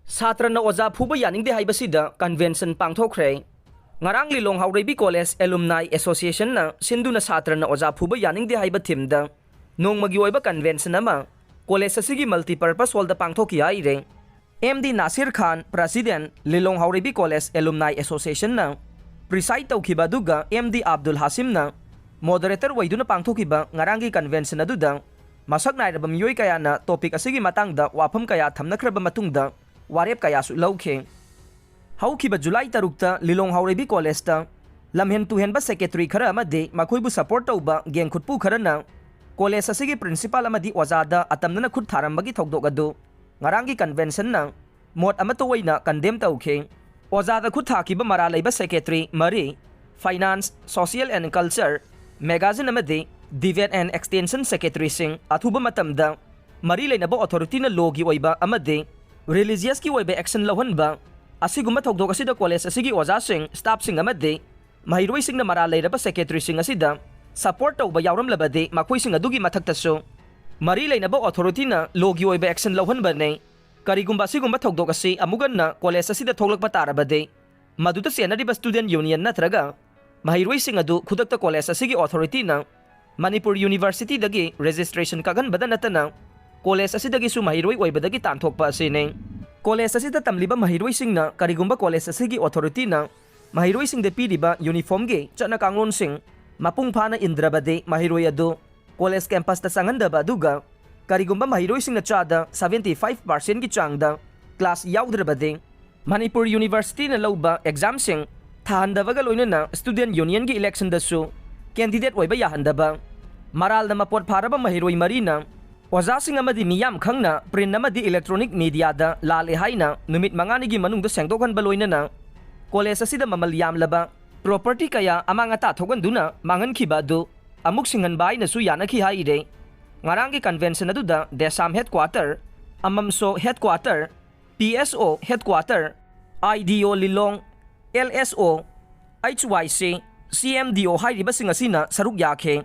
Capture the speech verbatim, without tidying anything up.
ꯁꯥꯇ꯭ꯔꯅ ꯑꯣꯖꯥ ꯐꯨꯕ ꯌꯥꯅꯤꯡꯗꯦ ꯍꯥꯏꯕꯁꯤꯗ convention ꯄꯥꯡꯊꯣꯛꯈ꯭ꯔꯦ꯫ ꯉꯔꯥꯡ ꯂꯤꯂꯣꯡ ꯍꯥꯎꯔꯩꯕꯤ College Alumni Association ꯅ ꯁꯤꯟꯗꯨꯅ ꯁꯥꯇ꯭ꯔꯅ ꯑꯣꯖꯥ ꯐꯨꯕ ꯌꯥꯅꯤꯡꯗꯦ ꯍꯥꯏꯕ theme ꯗ ꯅꯣꯡꯃꯒꯤ ꯑꯣꯏꯕ convention ꯑꯃ college ꯑꯁꯤꯒꯤ multipurpose hall ꯗ ꯄꯥꯡꯊꯣꯛꯈꯤ ꯍꯥꯏꯔꯦ꯫ ꯑꯦꯝ ꯗꯤ ꯅꯥꯁꯤꯔ ꯈꯥꯟ, President, ꯂꯤꯂꯣꯡ ꯍꯥꯎꯔꯩꯕꯤ College Alumni Association ꯅ preside ꯇꯧꯈꯤꯕ ꯑꯗꯨꯒ ꯑꯦꯝ ꯗꯤ ꯑꯕꯗꯨꯜ ꯍꯥꯁꯤꯝꯅ moderator ꯑꯣꯏꯗꯨꯅ ꯄꯥꯡꯊꯣꯛꯈꯤꯕ ꯉꯔꯥꯡꯒꯤ convention ꯑꯗꯨꯗ ꯃꯁꯛ ꯅꯥꯏꯔꯕ ꯃꯤꯑꯣꯏ ꯀꯌꯥꯅ topic ꯑꯁꯤꯒꯤ ꯃꯇꯥꯡꯗ ꯋꯥꯐꯝ ꯀꯌꯥ ꯊꯝꯅꯈ꯭ꯔꯕ ꯃꯇꯨꯡꯗ ꯋꯥꯔꯦꯞ ꯀꯌꯥꯁꯨ ꯂꯧꯈꯤ꯫ ꯍꯧꯈꯤꯕ ꯖꯨꯂꯥꯏ ꯇꯔꯨꯛꯇ ꯂꯤꯂꯣꯡ ꯍꯥꯎꯔꯩꯕꯤ College ꯇ ꯂꯝꯍꯦꯟ ꯇꯨꯍꯦꯟꯕ secretary ꯈꯔ ꯑꯃꯗꯤ ꯃꯈꯣꯏꯕꯨ support ꯇꯧꯕ ꯒꯦꯡꯈꯨꯠꯄꯨ ꯈꯔꯅ college ꯑꯁꯤꯒꯤ principal ꯑꯃꯗꯤ ꯑꯣꯖꯥꯗ ꯑꯇꯝꯅꯅ ꯈꯨꯠ ꯊꯥꯔꯝꯕꯒꯤ ꯊꯧꯗꯣꯛ ꯑꯗꯨ ꯉꯔꯥꯡꯒꯤ convention ꯅ ꯃꯣꯠ ꯑꯃꯠꯇ ꯑꯣꯏꯅ condemn ꯇꯧꯈꯤ꯫ ꯑꯣꯖꯥꯗ ꯈꯨꯠ ꯊꯥꯈꯤꯕ ꯃꯔꯥꯜ ꯂꯩꯕ secretary ꯃꯔꯤ, Finance, Social and Culture, Magazine ꯑꯃꯗꯤ Debate and Extension secretary ꯁꯤꯡ ꯑꯊꯨꯕ ꯃꯇꯝꯗ ꯃꯔꯤ ꯂꯩꯅꯕ authority ꯅ law ꯒꯤ ꯑꯣꯏꯕ ꯑꯃꯗꯤ religious ꯀꯤ ꯑꯣꯏꯕ action ꯂꯧꯍꯟꯕ ꯑꯁꯤꯒꯨꯝꯕ ꯊꯧꯗꯣꯛ ꯑꯁꯤꯗ college ꯑꯁꯤꯒꯤ ꯑꯣꯖꯥꯁꯤꯡ, staff ꯁꯤꯡ ꯑꯃꯗꯤ ꯃꯍꯩꯔꯣꯏꯁꯤꯡꯅ ꯃꯔꯥꯜ ꯂꯩꯔꯕ secretary ꯁꯤꯡ ꯑꯁꯤꯗ support ꯇꯧꯕ ꯌꯥꯎꯔꯝꯂꯕꯗꯤ ꯃꯈꯣꯏꯁꯤꯡ ꯑꯗꯨꯒꯤ ꯃꯊꯛꯇꯁꯨ ꯃꯔꯤ ꯂꯩꯅꯕ authority ꯅ law ꯒꯤ ꯑꯣꯏꯕ action ꯂꯧꯍꯟꯕꯅꯤ꯫ ꯀꯔꯤꯒꯨꯝꯕ ꯑꯁꯤꯒꯨꯝꯕ ꯊꯧꯗꯣꯛ ꯑꯁꯤ ꯑꯃꯨꯛ ꯍꯟꯅ college ꯑꯁꯤꯗ ꯊꯣꯛꯂꯛꯄ ꯇꯥꯔꯕꯗꯤ ꯃꯗꯨꯗ ꯆꯦꯟꯅꯔꯤꯕ student union ꯅꯠꯇ꯭ꯔꯒ ꯃꯍꯩꯔꯣꯏꯁꯤꯡ ꯑꯗꯨ ꯈꯨꯗꯛꯇ college ꯑꯁꯤꯒꯤ authority ꯅ ꯃꯅꯤꯄꯨꯔ University ꯗꯒꯤ registration ꯀꯛꯍꯟꯕꯗ ꯅꯠꯇꯅ college ꯑꯁꯤꯗꯒꯤꯁꯨ ꯃꯍꯩꯔꯣꯏ ꯑꯣꯏꯕꯗꯒꯤ ꯇꯥꯟꯊꯣꯛꯄ ꯑꯁꯤꯅꯤ꯫ College ꯑꯁꯤꯗ ꯇꯝꯂꯤꯕ ꯃꯍꯩꯔꯣꯏꯁꯤꯡꯅ ꯀꯔꯤꯒꯨꯝꯕ college ꯑꯁꯤꯒꯤ authority ꯅ ꯃꯍꯩꯔꯣꯏꯁꯤꯡꯗ ꯄꯤꯔꯤꯕ uniform ꯒꯤ ꯆꯠꯅ ꯀꯥꯡꯂꯣꯟꯁꯤꯡ ꯃꯄꯨꯡ ꯐꯥꯅ ꯏꯟꯗ꯭ꯔꯕꯗꯤ ꯃꯍꯩꯔꯣꯏ ꯑꯗꯨ college campus ꯇ ꯆꯪꯍꯟꯗꯕ ꯑꯗꯨꯒ ꯀꯔꯤꯒꯨꯝꯕ ꯃꯍꯩꯔꯣꯏꯁꯤꯡꯅ ꯆꯥꯗ seventy five percent ꯀꯤ ꯆꯥꯡꯗ class ꯌꯥꯎꯗ꯭ꯔꯕꯗꯤ ꯃꯅꯤꯄꯨꯔ University ꯅ ꯂꯧꯕ exam ꯁꯤꯡ ꯊꯥꯍꯟꯗꯕꯒ ꯂꯣꯏꯅꯅ student union ꯒꯤ election ꯗꯁꯨ candidate ꯑꯣꯏꯕ ꯌꯥꯍꯟꯗꯕ, ꯃꯔꯥꯜꯅ ꯃꯄꯣꯠ ꯐꯥꯔꯕ ꯃꯍꯩꯔꯣꯏ ꯃꯔꯤꯅ ꯑꯣꯖꯥꯁꯤꯡ ꯑꯃꯗꯤ ꯃꯤꯌꯥꯝ ꯈꯪꯅ print ꯑꯃꯗꯤ electronic media ꯗ ꯂꯥꯜꯂꯦ ꯍꯥꯏꯅ ꯅꯨꯃꯤꯠ ꯃꯉꯥꯅꯤꯒꯤ ꯃꯅꯨꯡꯗ ꯁꯦꯡꯗꯣꯛꯍꯟꯕ ꯂꯣꯏꯅꯅ college ꯑꯁꯤꯗ ꯃꯃꯜ ꯌꯥꯝꯂꯕ property ꯀꯌꯥ ꯑꯃꯥꯡ ꯑꯇꯥ ꯊꯣꯛꯍꯟꯗꯨꯅ ꯃꯥꯡꯍꯟꯈꯤꯕ ꯑꯗꯨ ꯑꯃꯨꯛ ꯁꯤꯡꯍꯟꯕ ꯍꯥꯏꯅꯁꯨ ꯌꯥꯅꯈꯤ ꯍꯥꯏꯔꯦ꯫ ꯉꯔꯥꯡꯒꯤ convention ꯑꯗꯨꯗ DESAM headquarter, AMAMSO headquarter, P S O headquarter, I D O Lilong, L S O, H Y C, C M D O ꯍꯥꯏꯔꯤꯕꯁꯤꯡ ꯑꯁꯤꯅ ꯁꯔꯨꯛ ꯌꯥꯈꯤ꯫